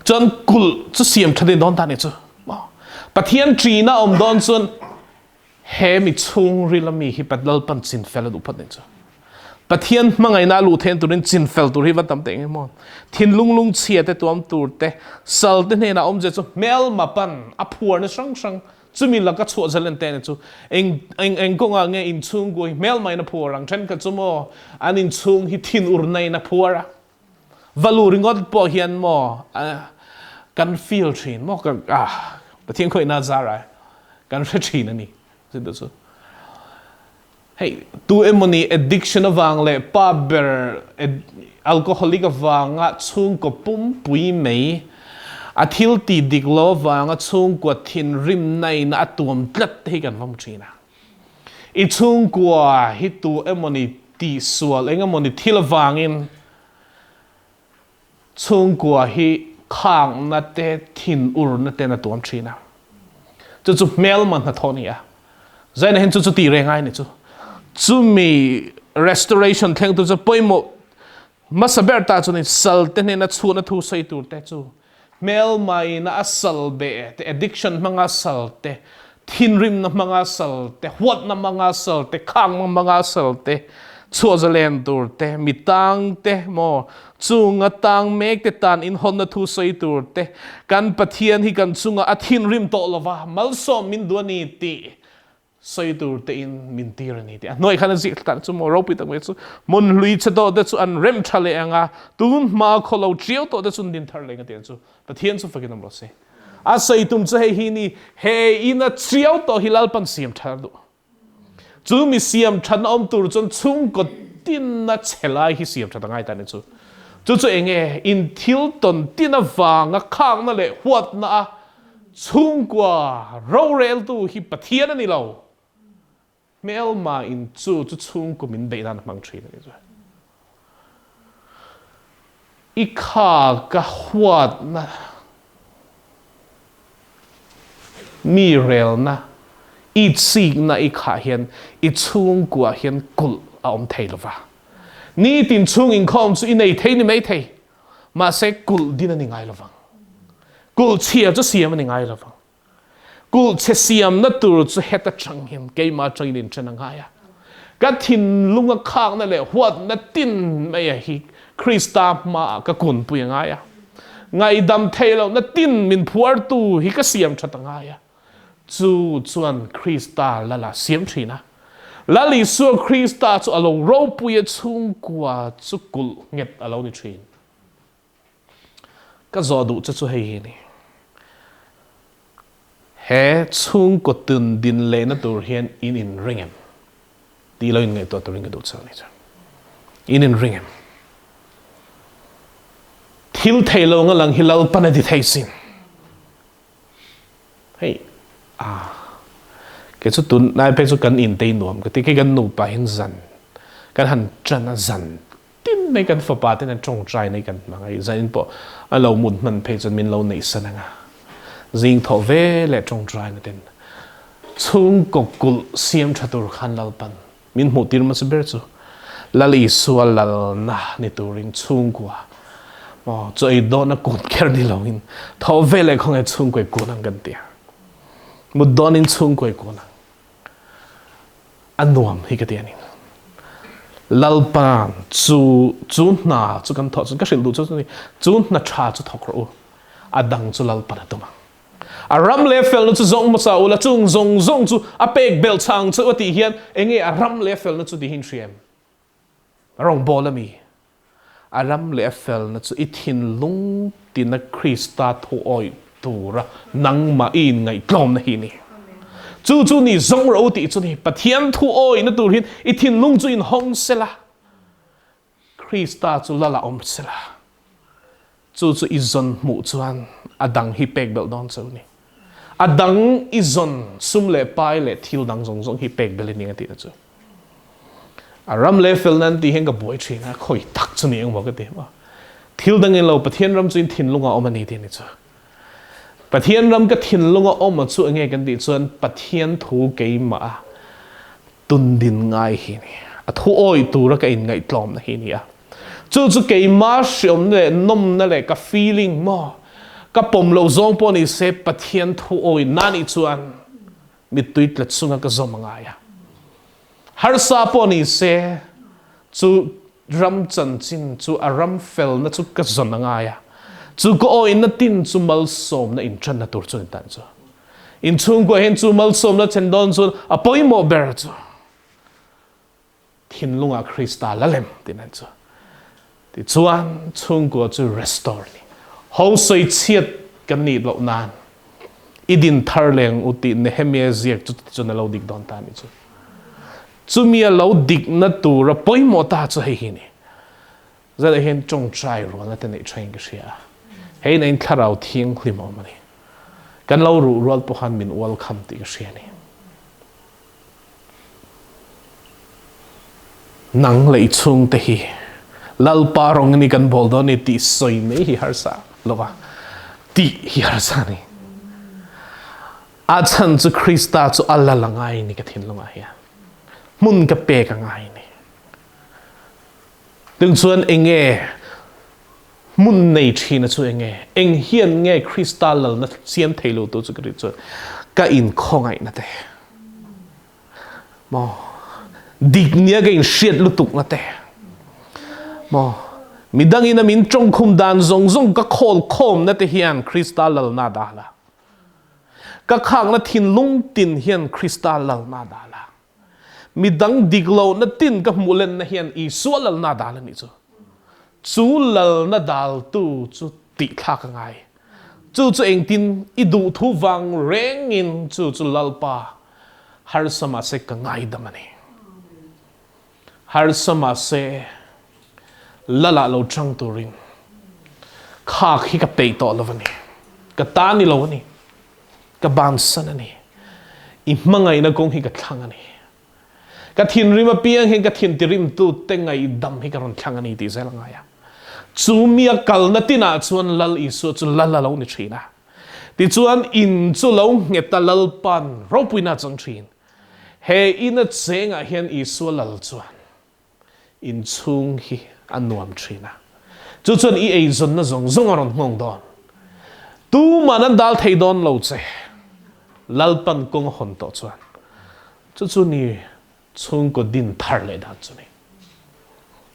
Chuan kulh chu siam that i dawn ta a ni chu. Pathian ṭihna awm dawn chuan He mi chhungril a mi hi Lalpan chinfel a duh phawt nih chu. Pathian hmangaihna a luh theihna turin chinfel tur hi va tam teh eng emaw. Thinlung lungchhia te tuam tur te, sal te hnenah awmzia chu hmelma pan a phuarna hrang hrang chumi laka chhuah zalen te chu eng eng eng kawngah nge inchhungkua hi hmelma in a phuar ang thenkhat chu maw an inchhung hi thinurna in a phuar a. Va lu ringawt pawh hian maw kan feel thin maw ka ah Pathian khawihna zar ai kan hre thin a ni chu chu hei tu emawni addiction avang leh pa ber alcoholic avanga chhungkaw pumpui mai a thil tih dik lo avanga chhungkua thinrimna in a tuam tlat te hi kan vawm thin a I chhungkua hi tu emawni tihsual eng emawni thil avangin chhungkua hi khangna te thinurna ten a tuam thin a. Chu chu hmelma hnathawh a ni a. Zaina hian chu chu tih reng ai ni chu. Chumi restoration thleng tur chu pawimawh hmasa ber ta chu ni sal te hnena chhuahna thu sawi tur te chu Hmelma ina a sal beh te, addiction hmanga sal te, thinrimna hmanga sal te, huatna hmanga sal te, khangna hmanga sal te, chhuah zalen tur te, mi tang te maw, chunga tang mek te tan inhawnna thu sawi tur te, kan Pathian hi kan chunga a thinrim tawh lova malsawm min duh a ni tih Sawi tur te in min tir a ni tih a hnuai khan a ziak thla chu maw ropui tak mai chu hmun hlui che tawh te chu an rem tha leh ang a, tun hma khaw lo tiau tawh te chu an din thar leh ang a ti ang chu. Pathian chu fakin awm rawh se. A sawi tum chu hei hi ni, he ina tiau tawh hi Lalpan siam tha duh. Chu mi siam thatna awm tur chuan chhungkaw tinna che lai hi siam that a ngai ta ni chu. Chu chu enge in thil tawn tin avanga khakna leh huatna a Chhungkua roreltu hi Pathian a ni lo. Hmelma in chu chu chhungkaw min beih nan a hmang thin a ni chu. I kha ka huatna mi relna itsikna i khah hian i chhungkua hian kulh a awm thei lova. Nitin chhung inkhawm chu i nei thei ni mai thei. Mahse kulh din a ni ngai lovang. Kulh chhia chu siam a ni ngai lovang. Kulh chhe siamna tur chu heta chang hian keimah atangin inṭhen a ngai a. Ka thinlung a khakna leh huatna tin mai a hi Krista hmaah ka kunpui a ngai a. Ngaihdam theih lohna tin min phuartu hi ka siam ṭhat a ngai a. Chu chuan Krista Lal a siam thin a. Lal Isua Krista chu a lo ropui a chhungkua chu kulh nghet a lo ni thin. Ka zawh duh che chu hei hi a ni. He chhungkaw tun din lehna tur hian in inring em? Tih lo inngaihtuah turin ka duh che a ni chu. In inring em? Thil thei lo nga lang hi Lalpan a ti thei sin. Hei a kei chu tun lai phei chu kan in tei nuam ka ti khi kan nupa hin zan kan han tan a zan tin mai kan fapa ten an tawngtai nei kan hmang a zan in pawh a lo mut hman phei chuan min lo neih san anga zing thawh ve leh tawngtai na ten chhungkaw kulh siam tha tur khan Lalpan Min hmuhtir hmasa ber chu Lal Isua lalna ni turin chhungkua maw chaw ei dawna kun kher ni loin thaw ve leh khawnge chhungkuai kun ang kan ti a. Mut dawnin chhungkuai kun ang. A nuam hi ka ti a ni. Lalpa'n chu chu hna chu kan thawh chuan ka hrilh duh chu ni chu hna tha chu thawk rawh u. A dang chu Lalpa'n a tum ang. A ram leh felna chu zawng hmasa ula, chung zawng zawng chu a pek belh chhang chauh a tih hian enge a ram leh a felna chu tihin hria em? Rawngbâwl a mi? A ram leh a felna chu i thinlung tina Krista thuawih tura nangmah i inngaihtlawmna hi a ni. Chu chu ni zawng ro tih chu ni. Pathian thu awihna tur hian i thinlung chu inhawng sela, Krista chu lal a awm sela. Chu chu i zawn hmuh chuan a dang hi pek belh dawn cheu ni. A dang i zawn sum leh pai leh thil dang zawng zawng hi pek belh i ning a tihna chu. A ram leh felna an tih hian ka buai thin a, khawi tak chu ni engmaw ka ti maw. Thil dang in lo Pathian ram chu in thinlung ah awm a ni tih a ni chu. Pathian ram ka thinlung a awm a chu enge kan tih chuan Pathian thu keimah a tundin ngai hi a ni. A thu awih tura ka inngaihtlawmna hi a ni a. Chu chu keimah hriawmna leh nawmna leh ka feeling maw ka pawm loh zawng pawh ni se Pathian thu awih na nih chuan mittui tla chunga ka zawm a ngai a. Harsa pawh ni se chu ram chanchin chu a ram felna chu ka zawn a ngai a. Chu ka awihna tin chu malsawmna inṭanna tur chu a ni tan chu. Inchhungkua hian chu malsawmna thlen dawn chuan a pawimawh ber chu thinlungah Krista la lem tih nan chu. Tichuan chhungkua chu restore ni. Ho sawi chhiat kan nih loh nan i din thar leng u tih Nehemia ziak chu chuan a lo dik dawn ta ni chu. Chumi a lo dikna tura pawimawh ta chu hei hi ni. Zet ah hian tawngtai rualna te neih thain ka hria a, hei in a in thlarau thianghlim a awm a ni. Kan lo ruh rual pawh khan min ual kham tih ka hria a ni. Nang leh i chhungte hi Lalpa rawng ni kan bawl dawn ni tih sawi mai hi harsa lova tih hi harsa a ni. A chhan chu Krista chu a lal a ngai ni ka thinlungah hian. Hmun ka pek a ngai ni. Tung chuan enge hmun nei thina chu enge? Eng hian nge Krista lalna siam thei lo tu chu ka rin chuan ka inkhawngaihna te maw dik nia ka inhriat lutukna te maw midangin a min tawngkhum dan zawng zawng ka khawl khawmna te hian Krista lalna dal a. Ka khakna thinlung tin hian Krista lalna dal a. Midang dik lohna tin ka hmuh lenna hian Isua lalna dal a nih chu. Chu lalna daltu chu tihthlak a ngai. Chu chu engtin i duhthu vang rengin chu chu Lalpa harsa mahse ka ngaidam a ni. Harsa mahse Lalah lo chang turin khak hi ka peih tawh lo a ni. Ka ta ni lo a ni. Ka bansan a ni. I hmangaihna kawng hi ka thlang a ni. Ka thinrim apiang hian ka thin tirimtu te ngaihdam hi ka rawn thlang a ni tih zel a ngai a. Chu mi a kalna tinah chuan Lal Isua chu Lal a lo ni thin a. Tichuan in chu lo nghet a Lalpa'n ropuina a chang thin. He ina chengah hian Isua Lal chuan Inchhung hi a nuam thin a, chu chuan i eizawnna zawng zawng a rawn nghawng dawn. Tuman an dal thei dawn lo che. Lalpan kawng a hawn tawh chuan chu chu ni chhungkaw din thar leh dan chu ni.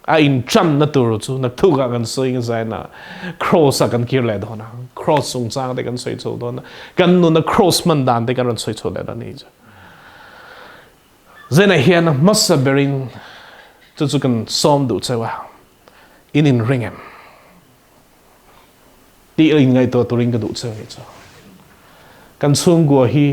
A inṭanna tur chu naktukah kan sawi nge zaina cross ah kan kir leh dawn a, cross chungchang te kan sawi chho dawn a, kan nuna cross hman dan te kan rawn sawi chho leh dawn a ni chu. Zenah hian a hmasa berin chu chu kan sawm duh cheu a, in inring em? Tih a inngaihtuah turin ka duh cheu nih chu. Kan chhungkua hi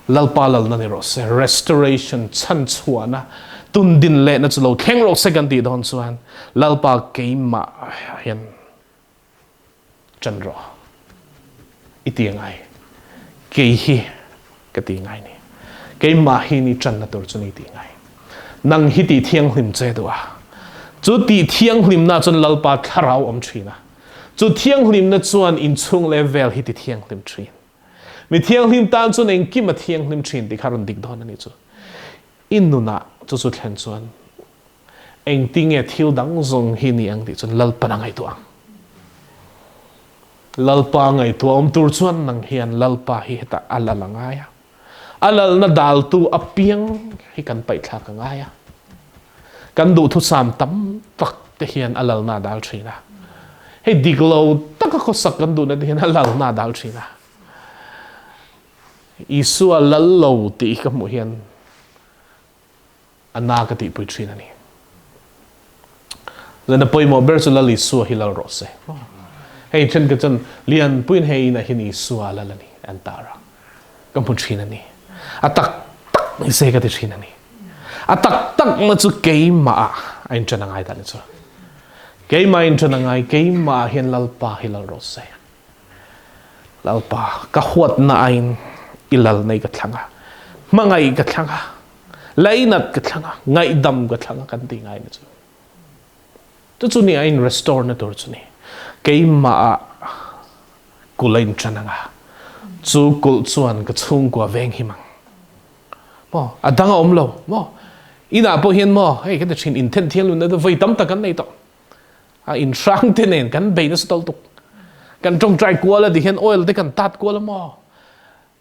Lalpa lalna ni rawh se, restoration, chhanchhuahna, tundin lehna chu lo thleng rawh se kan tih dawn chuan Lalpa keimah hian Ṭan rawh. I ti ngai. Kei hi ka ti ngai ni. Keimah hi ni ṭanna tur chu ni ti ngai. Nang hi ti thianghlim che duh a. Chu ti thianghlimna chuan Lalpa thlarau awm ṭhin a. Chu thianghlimna chuan inchhung leh vel hi ti thianghlim ṭhin. Mi thianghlim tan chuan engkim a thianghlim ṭhin tih kha rawn dik dawn a ni chu. I nunah chu chu thlen chuan Engtinge thil dang zawng hi ni ang tih chuan Lalpan a ngaihtuah ang. Lalpa ngaihtuah awm tur chuan nang hian Lalpa hi hetah a lal a ngai a. A lalna daltu apiang hi kan paihthlak a ngai a. Kan duhthusam tam tak te hian a lalna a dal thin a. Hei dik lo taka khawsak kan duhna te hian a lalna a dal thin a. Isua lal lo tih hi ka hmuh hian A na ka tihpui thin a ni. Zan a pawimawh ber chu Lal Isua hi lal rawh se. Hei then ka chuan lianpuiin hei inah hian Isua a lal a ni an tar a. Ka hmu thin a ni. A tak tak ni se ka ti thin a ni. A tak tak na chu keimah ah a in ṭan a ngai ta ni chu. Keimah in ṭan a ngai, keimah ah hian Lalpa hi lal rawh se. Lalpa, ka huatna aiin i lal nei ka thlang a, hmangaih ka thlang a, lainat ka thlang a, ngaihdam ka thlang a kan ti ngai ni chu. Chu chu ni a in restore na tur chu ni. Keimah ah kulh a in ṭan ang a, chu kulh chuan ka chhungkua veng him ang. Maw, a dang a awm lo maw? Inah pawh hian maw, hei ka ti ṭhin, inthen thial nunna te vawi tam tak kan nei tawh. A in hrang te nen kan bei nasa tawlh tuk. Kan ṭawngṭai kual a ti hian oil te kan tat kual a maw?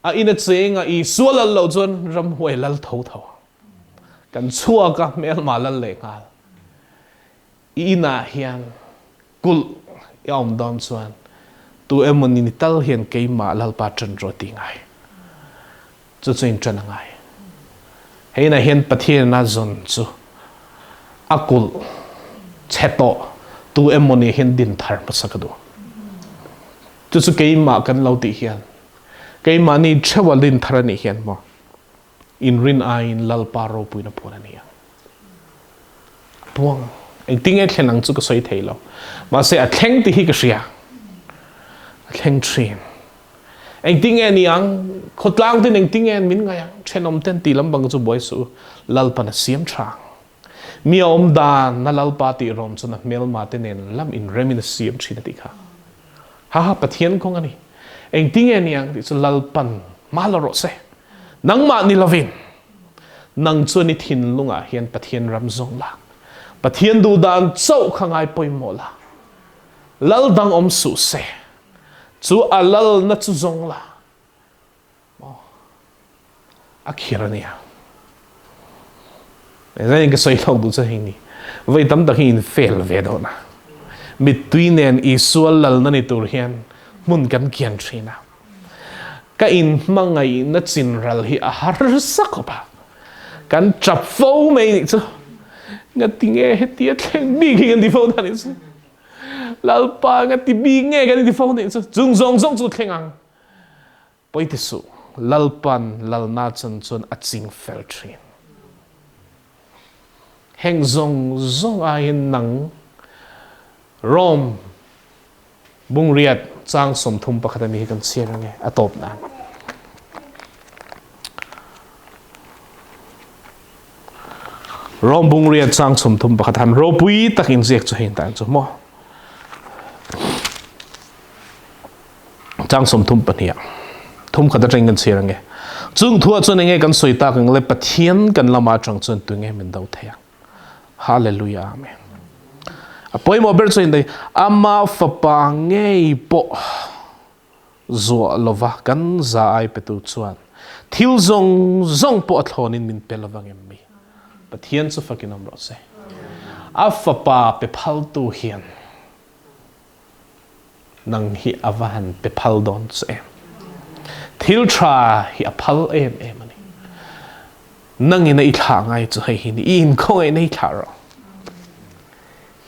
A in a cheng a, Isua lal loh chuan ramhuai lal tho tho. Kan chhuak a, hmelma lal leh nghal. I inah hian kulh i awm dawn chuan tu emaw ni tal hian keimah Lalpa ṭan rawh ti ngai. Chu chu in ṭan a ngai. Hei inah hian Pathian a zawn chu a kulh chhe tawh tu emaw ni hian din thar hmasa ka duh. Chu chu keimah kan lo tih hian keimahni ṭheuha din thar a nih hian maw Inrin aiin Lalpa ropuina puan a ni ang. A puang ang. Engtin nge thlen ang chu ka sawi thei lo. Mahse a thleng tih hi ka hria. A thleng thin. Engtin nge ni ang? Khawtlang ten engtin nge min ngaih ang? Thenawm ten tih lam bang chu buai suh u. Lalpan a siam tha ang. Mi a awm dan na Lalpa tih rawm chuan a hmelma te nen lam inremin a siam thin a tih kha. Ha ha Pathian kawng a ni. Engtinge ni ang tih chu Lalpan hma la rawh se. Nangmah ni lovin nang chuan i thinlungah hian Pathian ram zawng la. Pathian duh dan chauh kha ngai pawimawh la. Lal dang awm suh se. Chu a lalna chu zawng la. Maw? A khir a nia. Engzai ka sawi hlawk duh chu hei ni. Voi tam tak hi in fail ve dawn a. Mittui nen Isua lalna ni tur hian hmun kan kian thin a. Ka in hmangaihna chin ral hi a harsa khawp a. Kan tap fo mai nih chu. Ngati nge hetia thleng bik hi kan ti fo ta nih chu. Lalpa ngati bik nge kan ti fo nih chu. Chung zawng zawng chu thleng ang. Pawi ti suh, Lalpan lalna chan chuan a ching fel thin. Heng zawng zawng aiin nang Rome bungriat chang 30 pakhat ami hi kan chhiar ange a tawp nan. Rome bungriat chang 31 han ropui tak in ziak chu hein tan chu maw. Chang 32 ah thum khat atangin kan chhiar ange. Chung thu ah chuan enge kan sawi tak ang le Pathian kan lama atang chuan tu nge min do thei ang. Hallelujah Amen. A pawimawh ber chu in ama fapa ngei pawh zuah lova kan za ai petu chuan thil zawng zawng pawh a thlawnin min pe lovang em mi. Pathian chu fakin awm rawh se. A fapa pe phaltu hian Nang hi a va han pe phal dawn che em. Thil tha hi a phal em em a ni. Nangin a i thlah ngai chu hei hi ni. I inkhawngaihna hi thlah rawh.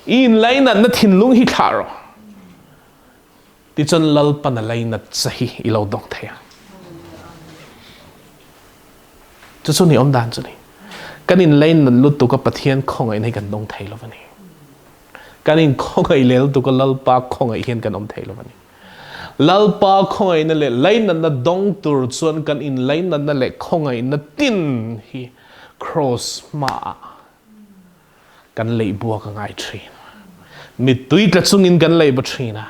I inlainatna thinlung hi thlah rawh. Tichuan Lalpan a lainat che hi i lo dawng thei ang. Chu chu ni awm dan chu ni. Kan inlainat lutuk a Pathian khawngaihna hi kan dawng thei lo a ni. Kan in khawngaih leh lutuk a Lalpa khawngaih hian kan awm thei lo a ni. Lalpa khawngaihna leh lainatna dawng tur chuan kan in lainatna leh khawngaihna tin hi Kraws hmaah kan leih buak a ngai thin. Mittui tla chungin kan leih ba thin a.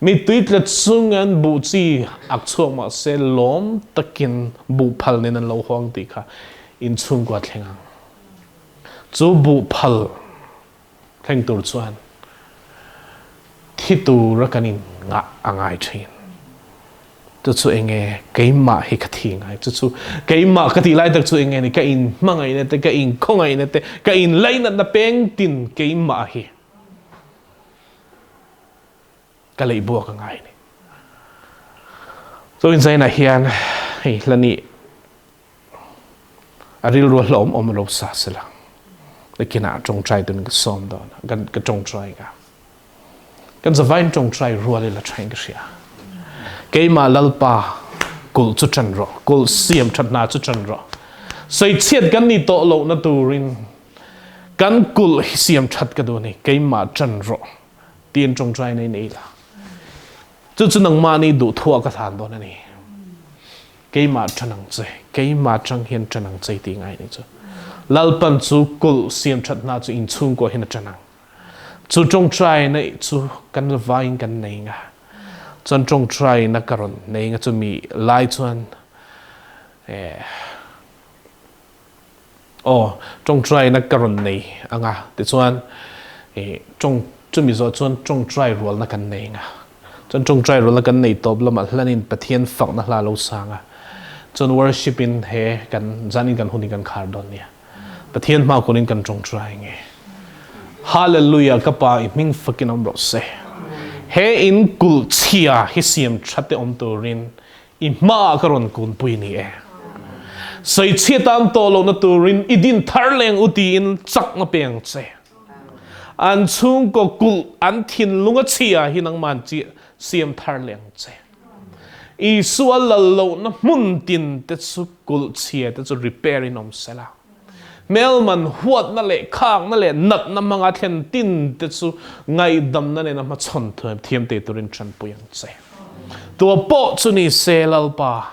Mittui tla chungin buh chi ak chhuak mah se lawm takin buh phal nen an lo hawng tih kha inchhungkua thleng ang. Chu buh phal Thleng tur chuan thi tura kan in ngah a ngai thin. Chu chu enge keimah hi ka thi ngai. Chu chu keimah ka tih lai tak chu enge ni ka in hmangaihna te, ka in khawngaihna te, ka in lainatna peng tin keimah hi ka leih buak a ngai ni. Chu inzainah hian hei hlani A rilru a hlawm awm lo sa sela. Nakinah ṭawngṭai turin ka sawm dawn a, kan ka ṭawngṭai ka. Kan zavain ṭawngṭai rual ila ṭhain ka hria. Keimah Lalpa Kulh chu ṭan rawh. Kulh siam ṭhat hna chu ṭan rawh. Soichhiat kan nih tawh lohna turin kan kulh hi siam ṭhat ka duh a ni. Keimah ṭan rawh tiin ṭawngṭai nei nei la. Chu chu nangmah nih duhthuah ka hlan dawn a ni. Keimah ṭan ang che, keimah ṭang hian ṭan ang che tih ngai a ni chu. Lalpan chu kulh siam ṭhat hna chu inchhungkua hian a ṭan ang. Chu ṭawngṭai neih chu kan vaiin kan nei nga. Chuan ṭawngṭaina ka rawn nei nga chumi lai chuan eh aw ṭawngṭaina ka rawn nei anga tichuan eh ṭawng chumi zawh chuan ṭawngṭai rualna kan nei nga. Chuan ṭawngṭai rualna kan nei tawp lamah hlanin Pathian fakna hla lo sang a. Chuan worship in he kan zanin kan hun hi kan khar dawn nia. Pathian hma kunin kan ṭawngṭai nge. Hallelujah ka pa i hming fakin awm rawh se. He in kulh chhia hi siam ṭha te awm turin i hmaah ka rawn kunpui ni e. Sawichhia tan tawh lohna turin i din thar leng u tiin chakna pe ang che. An chhungkaw kulh an thinlung a chhia hi nangman siam thar leng che. Isua lal lohna hmun tin te chu kulh chhia te chu repair in awm sela. Hmelman huatna leh khakna leh natna hmanga thlen tin te chu ngaihdamna nena hmachhawn thiam thei turin tanpui ang che. Tua pawh chu ni se Lalpa,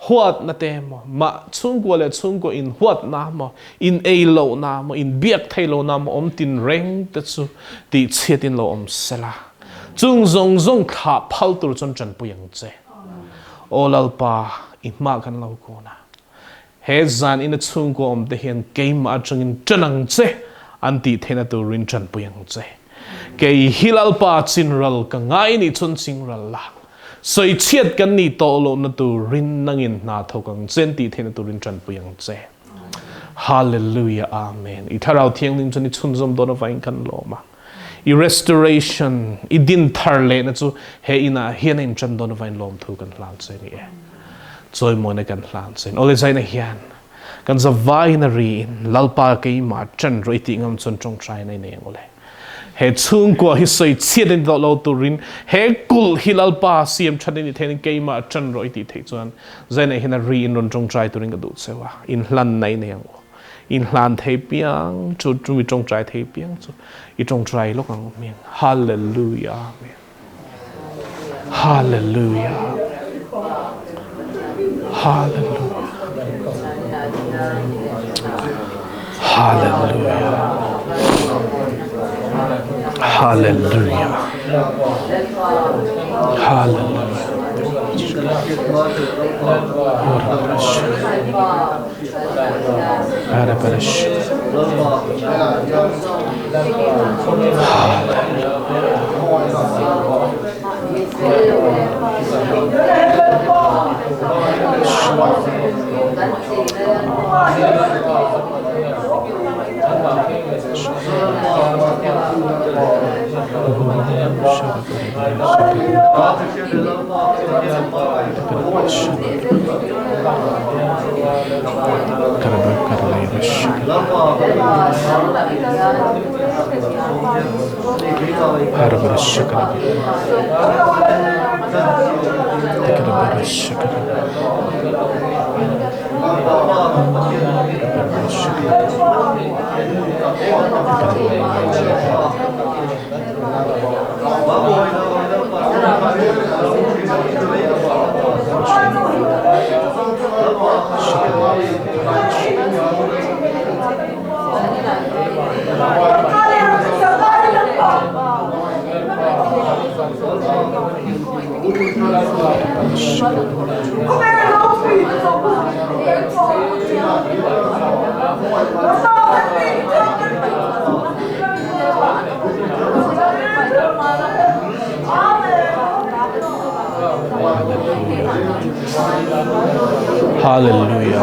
huatna te emaw, mah chhungkua leh chhungkua in huatna emaw, in ei lohna emaw, in biak thei lohna emaw awm tin reng te chu tihchhiat in lo awm sela. Chung zawng zawng thlah phal tur chuan tanpui ang che. Aw Lalpa, i hmah kan lo kun a. He zan ina chhungkua awm te hian keimah atangin tan ang che an tih theihna turin tanpui ang che. Kei hi Lalpa chinral ka ngai nih chuan chingral la. Sawichhiat kan nih tawh lohna turin nangin hna thawk ang che an tih theihna turin tanpui ang che. Hallelujah Amen. I Thlarau Thianghlim chuan i chhunzawm dawn avangin kan lawm a. I restoration, i din thar lehna chu he inah hian a inṭan dawn avangin lawmthu kan hlan che ni e. Chawimawina kan hlan che. Awle zaina hian kan zavaiin a riin Lalpa keimah ṭan rawh i tih ngam chuan ṭawngṭaina i nei ang awle. He chhungkua hi sawi chhiat in tawh lo turin he kulh hi Lalpa siam ṭhat in i thein keimah ṭan rawh i tih theih chuan zaina hian a riin rawn ṭawngṭai turin ka duh cheu a, inhlanna i nei ang u. Inhlan thei piang chu chumi ṭawngṭai thei piang chu i ṭawngṭai lawk ang hming. Hallelujah. Amen. Hallelujah. Hallelujah. Hallelujah. Hallelujah. Hallelujah.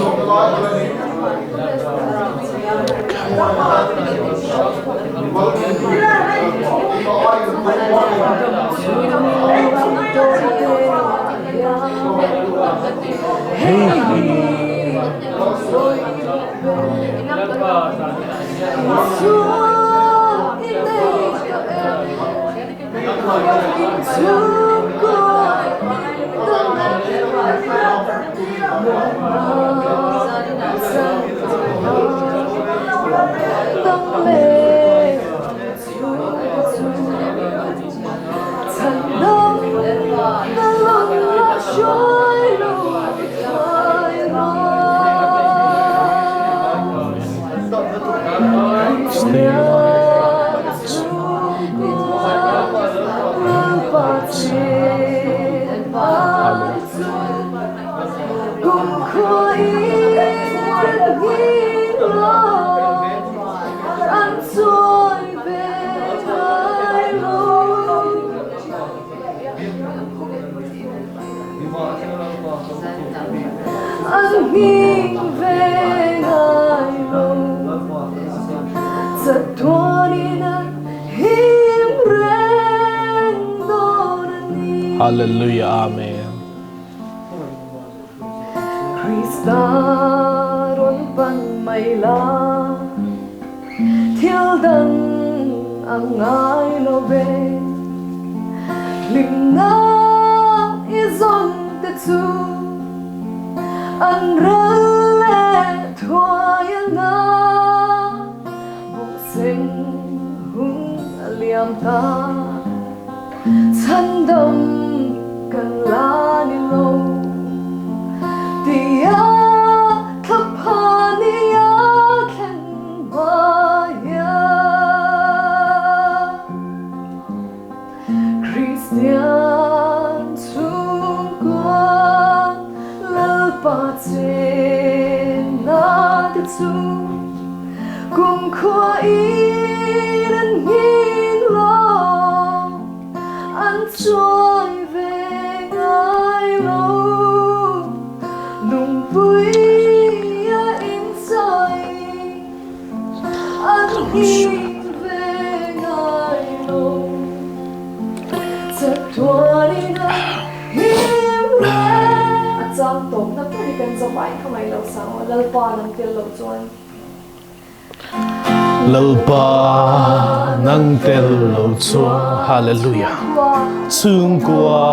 Hallelujah. Hallelujah Amen. Krista rawn pan mai la, thil dang a ngai lo ve. Hlimna i zawn te chu an ral leh thuai a na, buhseng hun a liam ta. Chhandam kan la ni lo tia thlaphania thlen hma hian Kristian chhungkua Lalpa chenna te chu Kumkhua in an nghing lo, an chuai ve ngai lo. Lungpui a inchai, an nghing ve ngai lo. Chatuan in an him reng. A chang tawpna ber hi kan zawmah in khawngaih loh sang aw, Lalpa nang tel loh chuan. Lalpa nang tel lo chuan Hallelujah chhungkua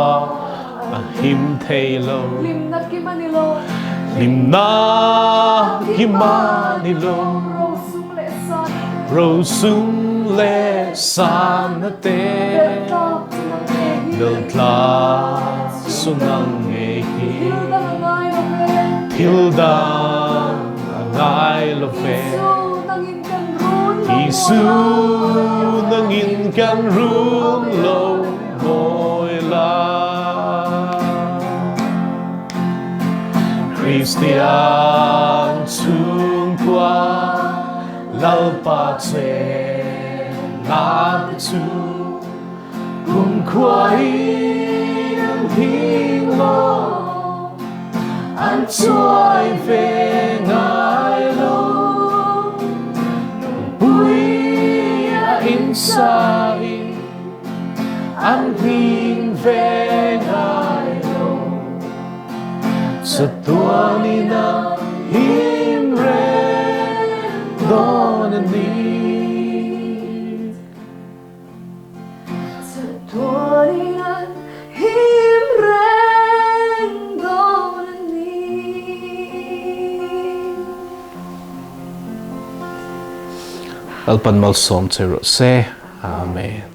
a him thei lo Hlimna kim a ni lo Hlimna kim a ni lo Rosum leh san a te Rosum leh san a te Bel tlak chu nang ngei hi Bel tlak chu nang ngei hi Thil dang a ngai lo ve Thil dang a ngai lo ve Isu nangin kan run lo mawi la. Kristian chhungkua Lalpa chenna te chu Kumkhua in an hing lo, an chuai ve ngai lo. Nunpui a insa in an hing ve ngai lo. Chatuan in an him reng dawn a ni. Chatuanin an him reng dawn a ni. Lalpan malsawm che rawh se. Amen.